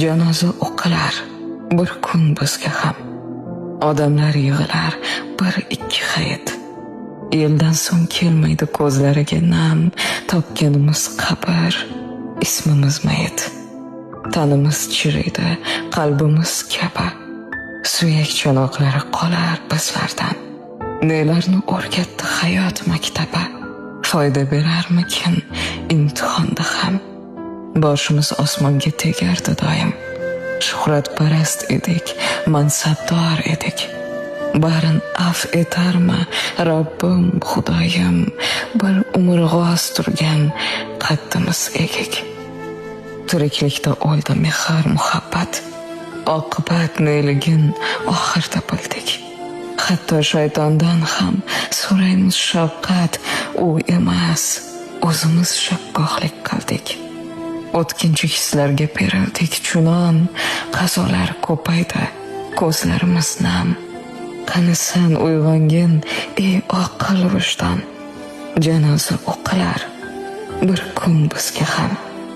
Janoza o'qilar bir kun bizga ham. Odamlar yig'ilar bir ikki hayit. Yildan so'ng kelmaydi ko'zlariga nam, topganimiz qabr, ismimiz mayit. Tanimiz chiriydi, qalbimiz kabi. Suyak chanoqlari qolar bizlardan. Nelarni o'rgatdi hayot maktabi? Foyda berarmikin imtihonda ham? Boshimiz osmonga tegardi doim. Shuhratparast edik, mansabdor edik. Barin af etarmi Robbim, Xudoyim, bir umr g'oz turgan qaddimiz egik. Tiriklikda o'ldi mehr, muhabbat. Oqibat neligin oxirda bildik. Hatto shaytondan ham so'raymiz shafqat, u emas, o'zimiz shakkohlik qildik. O'tkinchi hislarga berildik chunon, qazolar ko'paydi, ko'zlarimiz nam. Qani san uyg'ongin, ey oqil vijdon. Janoza o'qilar bir kun bizga ham.